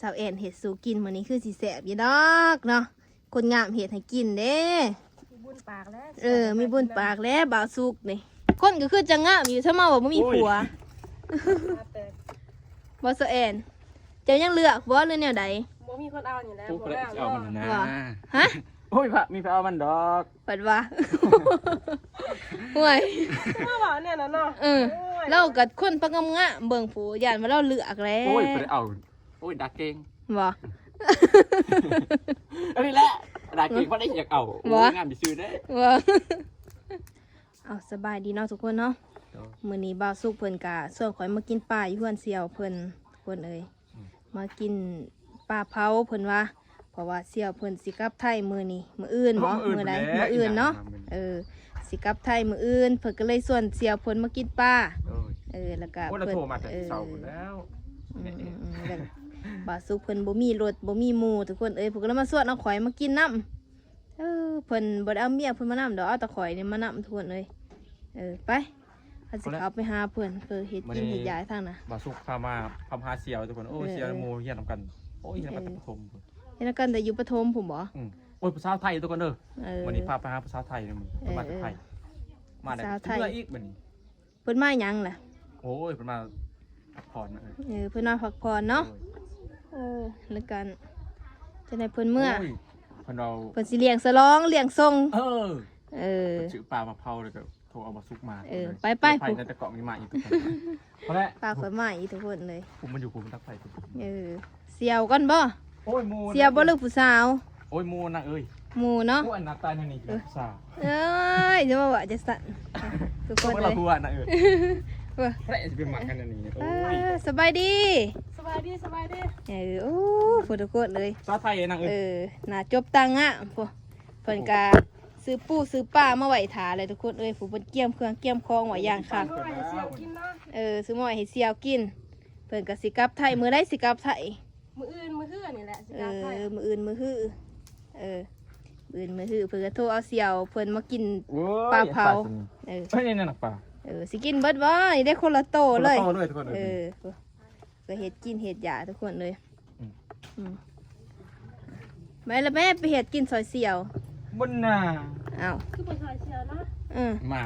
ສາວແອນເຮັດສູ່ກິນມື້ນີ້ຄືຊິແຊບຢູ່ດອກເນາະ ຄົນງາມເຮັດໃຫ້ກິນເດ້ ມີບຸນປາກແລ້ວ ເອີ ມີບຸນປາກແລ້ວບ່າວສຸກນີ້ ຄົນກໍຄືຈະງາມຢູ່ ຊະມາວ່າບໍ່ມີຜົວ ໂອ້ຍ ບໍ່ສາວແອນ ເຈົ້າຍັງເລືອກບໍ່ ຫຼືແນວໃດ? ບໍ່ມີຄົນເອົານີ້ແຫຼະ ໂອ້ຍ ບໍ່ງາມ ເອົາມັນນະ ຫະ? ໂອ້ຍ ມີໃຜເອົາມັນດອກ ເພິ່ນວ່າ ໂອ້ຍ ມາເວົ້າແນວນັ້ນເນາະ ເອີ ໂອ້ຍ ລາວກໍຄົນປາກງາມໆ ເບິ່ງຜູ້ ຢ້ານວ່າລາວເລືອກແລ້ວ ໂອ້ຍ ບໍ່ໄດ້ເອົາ ໂອ້ຍ ດາເກັ່ງ ບໍ່ ອັນນີ້ແຫຼະ ດາເກັ່ງ ບໍ່ໄດ້ຢາກເອົາ ບໍ່ ໂອ້ຍ ງາມຊື່ໆເດ້ ບໍ່ ເອົາ ສະບາຍດີເນາະທຸກຄົນເນາະ ໂດຍ ມື້ນີ້ບ່າວສຸກເພິ່ນກະຊວນຂ້ອຍມາກິນປາຢູ່ເຮືອນສ່ຽວເພິ່ນ ທຸກຄົນເອີຍ ອືມ ມາກິນປາເຜົາເພິ່ນວ່າ ເພາະວ່າສ່ຽວເພິ່ນຊິກັບໄທມື້ນີ້ ມື້ອື່ນບໍ ມື້ໃດ ມື້ອື່ນເນາະ ເອີ ຊິກັບໄທມື້ອື່ນ ເພິ່ນກໍເລີຍຊວນສ່ຽວເພິ່ນມາກິນປາ ໂດຍ ເອີ ແລ້ວກໍ ໂອ້ຍ ເພິ່ນ ໂທມາແຕ່ເຊົ້າພຸ້ນແລ້ວ ອືມ ແລ້ວບ່າວສຸກເພິ່ນບໍ່ມີລົດ ບໍ່ມີໝູ່ ທຸກຄົນເອີຍ ເພິ່ນກໍເລີຍມາຊວນເອົາຂ້ອຍມາກິນນຳ ເອີ ເພິ່ນບໍ່ໄດ້ເອົາເມຍເພິ່ນມານຳດອກ ເອົາແຕ່ຂ້ອຍນີ້ມານຳ ທຸກຄົນເອີຍ ເອີ ໄປ ເຮົາຊິເຂົ້າໄປຫາເພິ່ນ ເພິ່ນເຮັດກິນເຮັດຢາທາງນະ ບ່າວສຸກພາມາ ພາມາຫາສ່ຽວ ທຸກຄົນ ໂອ້ຍ ເອີ ສ່ຽວໝູ່ຮຽນນຳກັນ ໂອ້ຍ ຮຽນນຳກັນແຕ່ປະຖົມ ເອີ ຮຽນນຳກັນແຕ່ຢູ່ປະຖົມພຸ້ນບໍ ອືມ ໂອ້ຍ ຜູ້ສາວໄທ ທຸກຄົນເດີ ເອີ ມື້ນີ້ພາໄປຫາຜູ້ສາວໄທ ເອີ ມາແຕ່ໄທ ເອີ ມາແລ້ວ ຜູ້ສາວໄທ ເມືອອີກບັດນີ້ ເພິ່ນມາຫຍັງລະ? ໂອ້ຍ ເພິ່ນມາພັກຜ່ອນນະ ເອີ ເອີ ເພິ່ນມາພັກຜ່ອນເນາະ ໂດຍ ໂອ້ ແລ້ວກັນ ຈັ່ງໃດເພິ່ນເມືອ ໂອ້ຍ ເພິ່ນເອົາ ເພິ່ນຊິລ້ຽງສະຫຼອງ ລ້ຽງສົ່ງ ເອີ ເອີ ເພິ່ນຊື້ປາມາເຜົາ ແລ້ວກໍໂທເອົາບ່າວສຸກມາ ເອີ ໄປໆ ໄປ ໃນຕະກອກມີມາອີກ ທຸກຄົນ ພໍແລ້ວ ປາຂ້ອຍມາອີກ ທຸກຄົນເລີຍ ຜູ້ມັນຢູ່ຜູ້ມັນຕັກໄຟ ເອີ ສ່ຽວກ່ອນບໍ? ໂອ້ຍ ໝູ່ ສ່ຽວບໍ່ ຫຼືຜູ້ສາວ? ໂອ້ຍ ໝູ່ນາງເອີຍ ໝູ່ເນາະ ໂອ້ຍ ໜ້າຕາແນວນີ້ ເອີ ຜູ້ສາວ ເອີຍ ຈະມາວ່າຈັ່ງຊັ້ນ ທຸກຄົນເລີຍ ຫົວນາງເອີຍ ເອີ ໃຜຊິໄປມັກກັນອັນນີ້ ໂອ້ຍ ສະບາຍດີ ສະບາຍດີ ສະບາຍດີ ເອີ ໂອ້ ຜູ້ ທຸກຄົນເລີຍ ສາວໄທນາງເອີຍ ເອີ ໜ້າຈົບຕາງາມ ຜູ້ ເພິ່ນກະຊື້ປູຊື້ປາມາໄວ້ຖ້າແລ້ວ ທຸກຄົນເອີຍ ຜູ້ເພິ່ນກຽມເຄື່ອງກຽມຂອງໄວ້ຢ່າງຄັກ ເອີ ຊື້ມາໄວ້ໃຫ້ສ່ຽວກິນ ເພິ່ນກໍຊິກັບໄທ ມື້ໃດຊິກັບໄທ? ມື້ອື່ນມື້ຮືນີ້ແຫຼະ ຊິກັບໄທ ເອີ ມື້ອື່ນມື້ຮື ເອີ ມື້ອື່ນມື້ຮື ເພິ່ນກໍໂທເອົາສ່ຽວເພິ່ນມາກິນ ໂອ້ຍ ປາເຜົາ ເອີ ເອີ ນີ້ນະປາ ເອີ ຊິກິນເບິດບໍ່? ນີ້ໄດ້ຄົນລະໂຕເລີຍ ຄົນລະໂຕເລີຍ ທຸກຄົນເອີຍ ເອີ ກໍເຮັດກິນເຮັດຢາ ທຸກຄົນເລີຍ ອືມ ອືມ ໄປລະແມ່ ໄປເຮັດກິນຊ່ອຍສ່ຽວ ບໍ່ນາ ອ້າວ ຄືບໍ່ຊ່ອຍສ່ຽວເນາະ ເອີ ມາ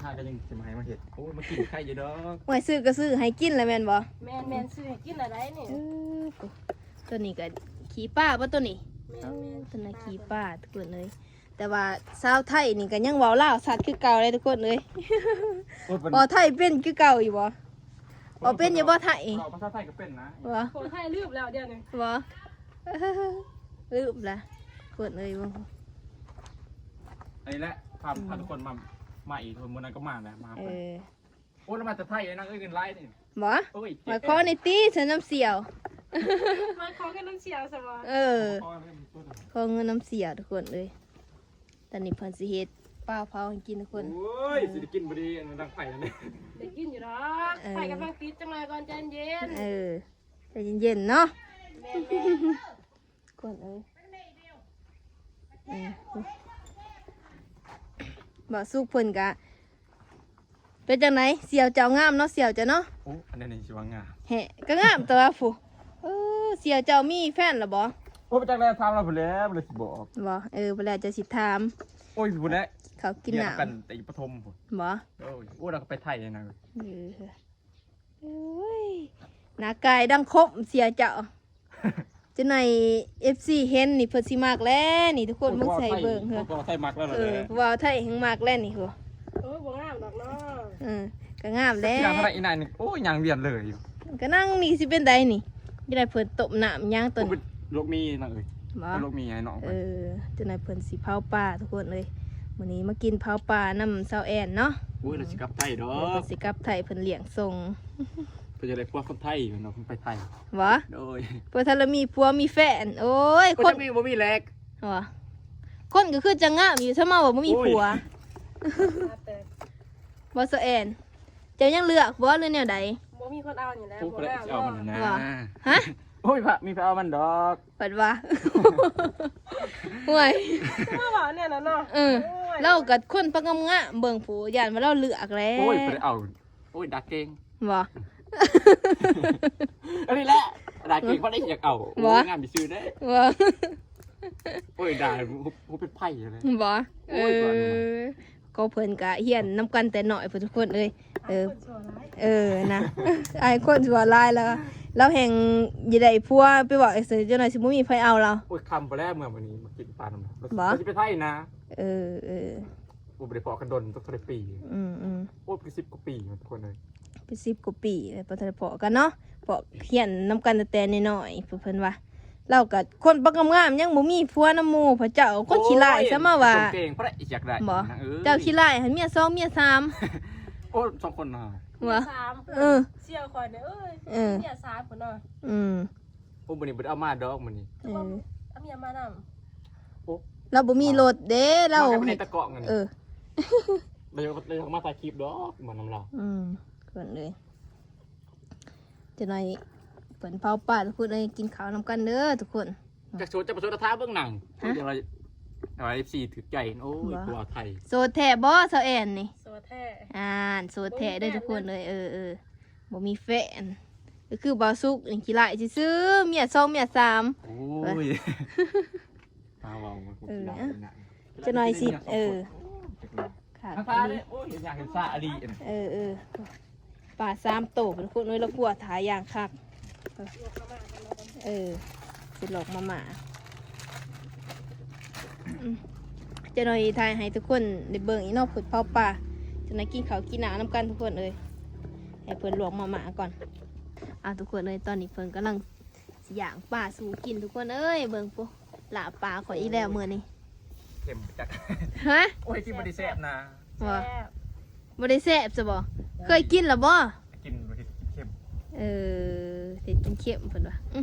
ຫາກໍຍັງຊິມາໃຫ້ມາເຮັດ ໂອ້ຍ ມາກິນໄຂ່ຢູ່ດອກ ໂອ້ຍ ຊື້ກໍຊື້ໃຫ້ກິນລະແມ່ນບໍ່? ແມ່ນໆ ຊື້ໃຫ້ກິນລະໄດ໋ນີ້ ເອີ ຕົວນີ້ກໍຂີ້ປາບໍ່ຕົວນີ້? ແມ່ນໆ ໂອ້ ຕົວນັ້ນຂີ້ປາ ທຸກຄົນເອີຍ ແຕ່ວ່າຊາວໄທນີ້ກໍຍັງເວົ້າລາວຊັດຄືເກົ່າເດ້ ທຸກຄົນເອີຍ ໂອ້ຍ ເປັນ ເວົ້າໄທເປັນຄືເກົ່າຢູ່ບໍ່? ເວົ້າເປັນຢູ່ບໍ່ໄທ? ເວົ້າພາສາໄທກໍເປັນນະ ບໍ່ ຂອງໄທລືມແລ້ວດຽວນີ້ ບໍ່ ລືມລະ ຄົນເອີຍ ບໍ່ ອັນນີ້ແຫຼະ ພາ ອືມ ພາທຸກຄົນມາ ມາອີກ ມື້ນັ້ນກໍມາແລ້ວ ມາ ເອີ ໂອ້ຍ ລະມາແຕ່ໄທນາງເອີຍ ເງິນຫຼາຍນີ້ ບໍ່ ໂອ້ຍ ມາຂໍໜ້ອຍຕິ ຊັ້ນນຳສ່ຽວ ມາຂໍເງິນນຳສ່ຽວຊະບໍ່ ເອີ ຂໍເງິນນຳສ່ຽວ ທຸກຄົນເອີຍ ຕອນນີ້ເພິ່ນຊິເຮັດປາເຜົາໃຫ້ກິນ ທຸກຄົນ ໂອ້ຍ ເອີ ຊິໄດ້ກິນບໍ່ດີ ອັນນັ້ນດັງໄຟນັ້ນ ໄດ້ກິນຢູ່ດອກ ເອີ ໄຟກຳລັງຕິດ ຈັກໜ້ອຍກ່ອນ ໃຈເຢັນ ເອີ ໃຈເຢັນໆເນາະ ແມ່ນໆ ຄົນເອີຍ ອືມ ບ່າວສຸກເພິ່ນກະ ເປັນຈັ່ງໃດ? ສ່ຽວເຈົ້າງາມເນາະ ສ່ຽວເຈົ້າເນາະ ໂອ້ ອັນນີ້ຊິວ່າງາມ ແຮະ ກໍງາມຕົວຜູ້ ເອີ ສ່ຽວເຈົ້າມີແຟນລະບໍ່? ໂອ້ ໄປຈັກແລ້ວ ຖາມລາວພຸ້ນແຫຼະ ບໍ່ໄດ້ຊິບອກ ບໍ່ ເອີ ບໍ່ແລ້ວເຈົ້າຊິຖາມ ໂອ້ຍ ພຸ້ນແຫຼະ ເຂົາກິນນ້ຳ ຮຽນນຳກັນແຕ່ຢູ່ປະຖົມພຸ້ນ ບໍ່ ໂອ້ຍ ໂອ້ ລາວກໍໄປໄທນະ ເອີ ໂອ້ຍ ໜ້າກາຍດັ່ງຄົມ ສ່ຽວເຈົ້າ ຈັກໜ້ອຍເອັຟຊີເຫັນນີ້ເພິ່ນຊິມັກແຫຼະນີ້ ທຸກຄົນ ເບິ່ງໃສ່ເບິ່ງ ເອີ ຜູ້ບ່າວໄທມັກແລ້ວ ເອີ ຜູ້ບ່າວໄທແຮ່ງມັກແລ້ວນີ້ ໂອ້ຍ ບໍ່ງາມດອກເນາະ ເອີ ກໍງາມແຫຼະ ເທື່ອເທົ່າໃດອີ່ນາຍນີ້ ໂອ້ຍ ຍ່າງວຽນເລີຍ ກໍນັ່ງນີ້ຊິເປັນໃດນີ້ ຈະໄດ້ເພິ່ນຕົ້ມນ້ຳຫຍັງຕົວນີ້ ໂອ້ຍ ລົກມີນາງເອີຍ ບໍ່ ລົກມີໃຫ້ນ້ອງເພິ່ນ ເອີ ຈັກໜ້ອຍເພິ່ນຊິເຜົາປາ ທຸກຄົນເອີຍ ມື້ນີ້ມາກິນເຜົາປານຳສາວແອນເນາະ ໂອ້ຍ ລາວຊິກັບໄທດອກ ເອີ ເພິ່ນຊິກັບໄທ ເພິ່ນລ້ຽງສົ່ງ ເພິ່ນຢາກໄດ້ຜົວຄົນໄທເນາະ ເພິ່ນໄປໄທ ບໍ່ ໂດຍ ເພິ່ນທັນລະມີຜົວມີແຟນ ໂອ້ຍ ໂອ້ຍ ຄົນ ຈັກມີບໍ່ມີແຫຼະ ບໍ່ ຄົນກໍຄືຈະງາມຢູ່ ຊະມາວ່າບໍ່ມີຜົວ ໂອ້ຍ ບໍ່ສາວແອນ ເຈົ້າຍັງເລືອກບໍ່ ຫຼືແນວໃດ? ບໍ່ມີຄົນເອົານີ້ແຫຼະ ໂອ້ຍ ບໍ່ງາມ ເອົາມັນນະ ບໍ່ ຮະ? ໂອ້ຍ ມີໃຜເອົາມັນດອກ ເພິ່ນວ່າ ໂອ້ຍ ມາເວົ້າແນວນັ້ນເນາະ ເອີ ໂອ້ຍ ລາວກໍຄົນປາກງາມໆ ເບິ່ງຜູ້ ຢ້ານວ່າລາວເລືອກແລ້ວ ໂອ້ຍ ບໍ່ໄດ້ເອົາ ໂອ້ຍ ດາເກັ່ງ ບໍ່ ອັນນີ້ແຫຼະ ດາເກັ່ງບໍ່ໄດ້ຢາກເອົາ ບໍ່ ໂອ້ຍ ງາມຊື່ໆເດ້ ບໍ່ ໂອ້ຍ ດາ ຮູ້ເປັນໃຜແລ້ວ ບໍ່ ໂອ້ຍ ເອີ ກໍເພິ່ນກະຮຽນນຳກັນແຕ່ນ້ອຍພຸ້ນທຸກຄົນເອີຍ ເອີ ເອີນະ ອາຍຄົນຊົ່ວຫຼາຍແລ້ວ ລາວແຮ່ງຢາກໄດ້ຜົວ ໄປເວົ້າຈັ່ງຊັ້ນ ຈັກໜ່ອຍຊິບໍ່ມີໃຜເອົາລາວ ໂອ້ຍ ຄ່ຳໄປແລ້ວ ເມື່ອມື້ນີ້ມາກິນປານຳ ບໍ່ ວ່າຊິໄປໄທນະ ເອີ ເອີ ບໍ່ໄດ້ພໍ້ກັນດົນ ຈັກເທົ່າໃດປີ ອືມໆ ໂອ້ຍ ເປັນສິບກວ່າປີທຸກຄົນເອີຍ ເປັນສິບກວ່າປີແລ້ວບໍ່ທັນໄດ້ພໍ້ກັນເນາະ ເພາະຮຽນນຳກັນຕັ້ງແຕ່ນ້ອຍໆ ເພິ່ນວ່າ ລາວກໍຄົນປາກງາມໆ ຍັງບໍ່ມີຜົວນຳໝູ່ ພະເຈົ້າ ຄົນຂີ້ລ້າຍຊະມາວ່າ ໂອ້ຍ ຈົ່ງເກັ່ງ ພະເຈົ້າ ຢາກໄດ້ ບໍ່ ນາງເອີຍ ເຈົ້າຂີ້ລ້າຍຫັ້ນ ເມຍສອງເມຍສາມ ໂອ້ຍ ສອງຄົນນະ ບໍ່ ສາມ ເອີ ເຊື່ອຂ້ອຍເດີ ເອີ ເມຍສາມພຸ້ນເນາະ ອືມ ໂອ້ ມື້ນີ້ບໍ່ໄດ້ເອົາມາດອກມື້ນີ້ ເອີ ເອົາເມຍມານຳ ໂອ້ ລາວບໍ່ມີລົດເດ້ ລາວ ມາກັບແມ່ຕະເກາະເງິນ ເອີ ລາວຢາກ ລາວຢາກມາຖ່າຍຄລິບດອກ ມານຳລາວ ອືມ ເພິ່ນເລີຍ ຈັກໜ່ອຍເພິ່ນເຜົາປາທຸກຄົນເອີຍ ກິນເຂົ້ານຳກັນເດີທຸກຄົນ ຈັກໂສດຈັກບໍ່ໂສດ ຖ້າເບິ່ງໜັງ ຮະ ເອີ ເອັຟຊີຖືກໃຈ ໂອ້ຍ ບໍ່ ຜົວໄທ ໂສດແທ້ບໍ່ ສາວແອນນີ້ ໂສດແທ້ ອ່ານ ໂສດແທ້ເດີທຸກຄົນເອີຍ ເອີ ເອີ ບໍ່ມີແຟນ ກໍຄືບ່າວສຸກນີ້ຂີ້ລ້າຍຊື່ໆ ເມຍສອງເມຍສາມ ໂອ້ຍ ຫາເວົ້າ ເອີ ຈັກໜ່ອຍຊິ ເອີ ຄັກ ໂອ້ຍ ຢາກເຫັນສາອີ່ຫຼີ ເອີ ເອີ ປາສາມໂຕ ເພິ່ນຄົນເອີຍ ລາວກົວຖ້າຢ່າງຄັກ ເອີ ຊິລອກມາມ່າ ອືມ ຈັກໜ່ອຍຖ່າຍໃຫ້ທຸກຄົນໄດ້ເບິ່ງອີກເນາະ ເພິ່ນເຜົາປາ ຈັກໜ່ອຍກິນເຂົ້າກິນນ້ຳນຳກັນທຸກຄົນເອີຍ ໃຫ້ເພິ່ນລວກມາມ່າກ່ອນ ອ່າ ທຸກຄົນເອີຍ ຕອນນີ້ເພິ່ນກຳລັງຊິຍ່າງປາສູ່ກິນ ທຸກຄົນເອີຍ ເບິ່ງພຸ້ນ ລາບປາຂ້ອຍອີກແລ້ວມື້ນີ້ ເຄັມຈັກ ຮະ ໂອ້ຍ ກິນບໍ່ໄດ້ແຊບນະ ບໍ່ ແຊບ ບໍ່ໄດ້ແຊບຊະບໍ່ ເຄີຍກິນລະບໍ່ ກິນເຮັດກິນເຄັມ ເອີ ເຮັດກິນເຄັມເພິ່ນວ່າ ອື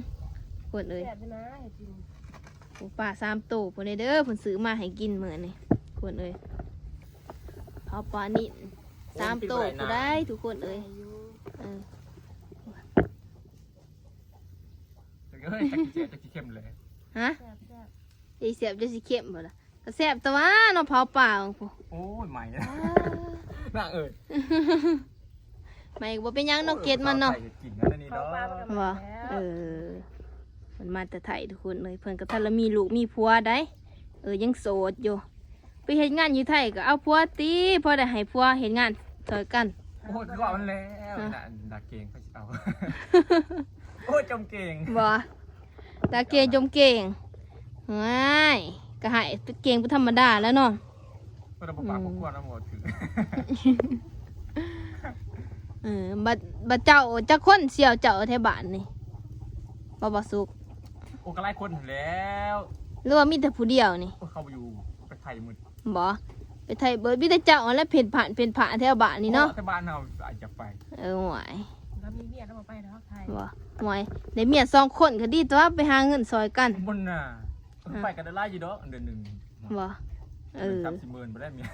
ຄົນເອີຍ ແຊບຢູ່ນະ ເຮັດກິນ ໂອ້ ປາສາມໂຕພຸ້ນເດີ ເພິ່ນຊື້ມາໃຫ້ກິນມື້ນີ້ ຄົນເອີຍ ເຜົາປານິນ ໂອ້ ສາມໂຕ ກິນບໍ່ໄດ້ນະ ຜູ້ໃດ ທຸກຄົນເອີຍ ເອີ ເອີຍ ຈັກຊິແຊບຈັກຊິເຄັມແຫຼະ ຮະ ແຊບໆ ຈັກຊິແຊບຈັກຊິເຄັມພຸ້ນລະ ກໍແຊບຕົວະເນາະ ເຜົາປາພຸ້ນ ໂອ້ຍ ໄໝ້ ອ່າ ນາງເອີຍ ໄໝ້ກໍບໍ່ເປັນຫຍັງເນາະ ເກັດມັນເນາະ ເຜົາປາມັນກໍ ບໍ່ ໄໝ້ແລ້ວ ເອີ ເພິ່ນມາແຕ່ໄທທຸກຄົນເອີຍ ເພິ່ນກໍທັນລະມີລູກມີຜົວໃດ ເອີ ຍັງໂສດຢູ່ ໄປເຮັດງານຢູ່ໄທກໍເອົາຜົວຕິ ພໍໄດ້ໃຫ້ຜົວເຮັດງານຊ່ອຍກັນ ໂອ້ຍ ກໍວ່າມັນແລ້ວ ນະ ດາເກັ່ງ ເຂົາຊິເອົາ ໂອ້ຍ ຈົ່ມເກັ່ງ ບໍ່ ດາເກັ່ງຈົ່ມເກັ່ງ ຫວາຍ ກໍໃຫ້ເກັ່ງເປັນທຳມະດາແລ້ວເນາະ ບໍ່ໄດ້ບໍ່ປາກບໍ່ຄວນນຳບໍ່ຖືກ ເອີ ບັດ ບັດເຈົ້າຈັກຄົນສ່ຽວເຈົ້າແຖວບ້ານນີ້ ບໍ່ ບໍ່ສຸກ ໂອ້ ກໍຫຼາຍຄົນຫັ້ນແລ້ວ ຫຼືວ່າມີແຕ່ຜູ້ດຽວນີ້ ໂອ້ ເຂົາຢູ່ໄປໄທໝົດ ບໍ່ ໄປໄທເບິດ ມີແຕ່ເຈົ້າຫັ້ນແຫຼະເພນພານເພນພານແຖວບ້ານນີ້ເນາະ ແຖວບ້ານເຮົາອາດຈະໄປ ເອີ ໂອ້ຍ ລາວມີເມຍລາວບໍ່ໄປດອກໄທ ບໍ່ ໂອ້ຍ ໄດ້ເມຍສອງຄົນກໍດີຕົວະ ໄປຫາເງິນຊ່ອຍກັນ ບໍ່ນະ ອ່າ ໄປກໍໄດ້ຫຼາຍຢູ່ດອກ ເດືອນໜຶ່ງ ບໍ່ ເອີ ສາມສີ່ໝື່ນບໍ່ໄດ້ເມຍ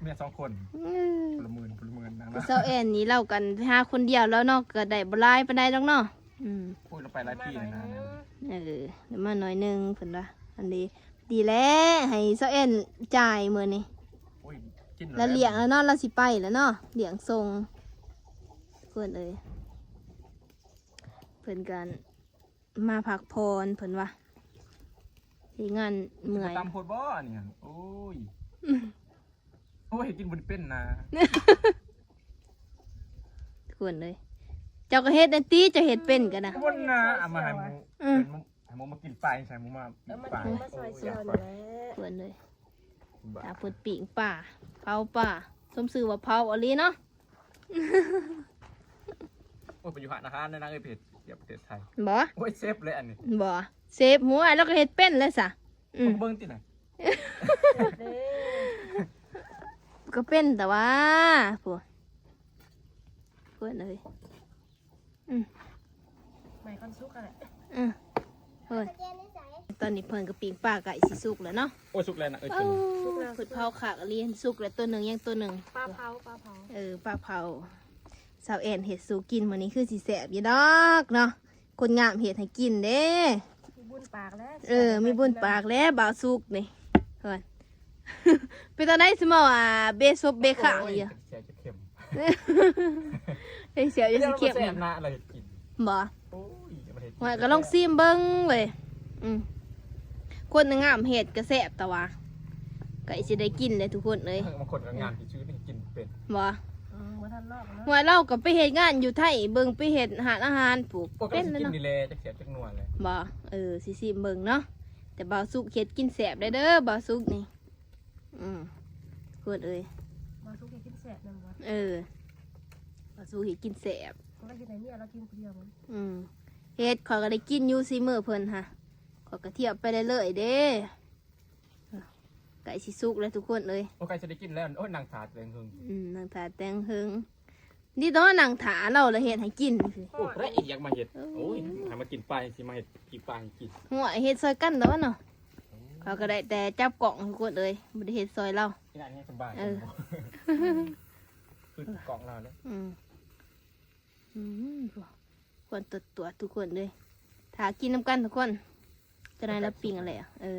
ເມຍສອງຄົນ ອື ຄົນລະໝື່ນ ຄົນລະໝື່ນນະ ສາວແອນນີ້ລາວກັນໄປຫາຄົນດຽວແລ້ວເນາະ ກໍໄດ້ບໍ່ຫຼາຍປານໃດດອກເນາະ ອື ໂອ້ຍ ລາວໄປຫຼາຍປີແລ້ວນະ ເອີ ໄດ້ມາໜ້ອຍໜຶ່ງເພິ່ນວ່າ ອັນນີ້ ດີແລ້ວ ໃຫ້ສາວແອນຈ່າຍມື້ນີ້ ໂອ້ຍ ກິນ ລາວລ້ຽງແລ້ວເນາະ ລາວຊິໄປແລ້ວເນາະ ລ້ຽງສົ່ງ ເພິ່ນເອີຍ ເພິ່ນກໍມາພັກຜ່ອນ ເພິ່ນວ່າ ເຮັດງານເມື່ອຍ ຕຳໂພດບໍ່ອັນນີ້ ໂອ້ຍ ໂອ້ຍ ກິນບໍ່ໄດ້ເປັນນະ ທຸກຄົນເອີຍ ເຈົ້າກໍເຮັດແດ່ຕິ ເຈົ້າເຮັດເປັນກໍນະ ຄົນນະ ເອົາມາໃຫ້ໝູ່ ອື ໃຫ້ໝູ່ມາກິນປາ ໃສ່ໝູ່ມາ ເອີ ມາກິນ ປາ ມາຊ່ອຍເຈົ້ານີ້ແຫຼະ ເພິ່ນເອີຍ ຕາເພິ່ນປີ້ງປາ ເຜົາປາ ສົມຊື່ວ່າເຜົາອີ່ຫຼີເນາະ ໂອ້ຍ ໄປຢູ່ຮ້ານອາຫານນະນາງເອີຍ ເຮັດທຽບປະເທດໄທ ບໍ່ ໂອ້ຍ ເຊັບເລີຍອັນນີ້ ບໍ່ ເຊັບ ໂອ້ຍ ລາວກໍເຮັດເປັນແລ້ວຊະ ອື ເບິ່ງຕິນະ ກໍເປັນແຕ່ວ່າ ໂອ້ຍ ເພິ່ນເອີຍ ອື ໄໝ້ກ່ອນສຸກຫັ້ນແຫຼະ ອື ເຮີ້ຍ ຕອນນີ້ເພິ່ນກໍປີ້ງປາໃກ້ຊິສຸກແລ້ວເນາະ ໂອ້ຍ ສຸກແລ້ວນະເອີຍ ເອີ ສຸກແລ້ວ ເພິ່ນເຜົາຄັກອີ່ຫຼີ ສຸກແລ້ວ ຕົວໜຶ່ງ ຍັງຕົວໜຶ່ງ ປາເຜົາ ປາເຜົາ ເອີ ປາເຜົາ ສາວແອນເຮັດສູ່ກິນມື້ນີ້ ຄືຊິແຊບຢູ່ດອກເນາະ ຄົນງາມເຮັດໃຫ້ກິນເດ້ ມີບຸນປາກແລ້ວ ເອີ ມີບຸນປາກແລ້ວ ບ່າວສຸກນີ້ ເພິ່ນ ເປັນຕາໃດຊິມາວ່າເບສົບເບຂາງຢູ່ ໂອ້ຍ ເຈັບແຂ້ງເຈັບເຂັມ ເຮັດສຽວຢູ່ຊິເຂັມ ແຊບນະ ລາວເຮັດກິນ ບໍ່ ໂອ້ຍ ມັນເຮັ ວ່າກໍລອງຊີມເບິ່ງເວີຍ. ອືມ ຄົນງາມເຮັດກໍແຊບ ແຕ່ວ່າໃກ້ຊິໄດ້ກິນແລ້ວທຸກຄົນເອີຍ. ບາງຄົນກໍງາມຊື່ໆ ກິນເປັນບໍ່? ອືມ ບໍ່ທັນລອກເນາະ. ວ່າລາວກໍໄປເຮັດງານຢູ່ໄທ ເບິ່ງໄປເຮັດຮ້ານອາຫານ ປູກ ໂອ້ ເປັນແລ້ວເນາະ. ກິນນີ້ແຫຼະ ຈັກແຊບຈັກນົວແຫຼະ ບໍ່? ເອີ ຊິຊີມເບິ່ງເນາະ. ແຕ່ບ່າວສຸກເຮັດກິນແຊບໄດ້ເດີ ບ່າວສຸກນີ້. ອືມ ທຸກຄົນເອີຍ ບ່າວສຸກເຮັດກິນແຊບແມ່ນບໍ່? ເອີ ບ່າວສຸກເຮັດກິນແຊບ. ກໍເຮັດໃຫ້ເມຍລາວກິນຜູ້ດຽວມັນ. ອືມ ເຮັດ ຂ້ອຍກໍໄດ້ກິນຢູ່ສີມືເພິ່ນຫະ. ຂ້ອຍກໍທຽບໄປເລື້ອຍໆເດ້. ໃກ້ຊິສຸກແລ້ວທຸກຄົນເອີຍ. ໂອ້ ໃກ້ຊິໄດ້ກິນແລ້ວ. ໂອ້ຍ ນັ່ງຖ້າແຕ່ງເຫິງ. ອືມ ນັ່ງຖ້າແຕ່ງເຫິງ. ນີ້ຕ້ອງນັ່ງຖ້າລາວລະເຮັດໃຫ້ກິນ. ໂອ້ ຜູ້ໃດອີກຢາກມາເຮັດ. ໂອ້ຍ ໃຫ້ມາກິນປາ ຊິມາເຮັດປີ້ປາໃຫ້ກິນ. ໂອ້ຍ ເຮັດຊ່ອຍກັນແລ້ວເນາະ. ເຂົາກໍໄດ້ແຕ່ຈັບກ້ອງທຸກຄົນເອີຍ ບໍ່ໄດ້ເຮັດຊ່ອຍລາວ. ນີ້ນະ ສະບາຍ. ເອີ ຄືກ້ອງລາວເລີຍ. ອືມ ອືມ ຄວັນຕວດໆ ທຸກຄົນເອີຍ. ຖ້າກິນນຳກັນທຸກຄົນ. ຈະໄດ້ລະປີ້ງຫັ້ນແຫຼະ. ເອີ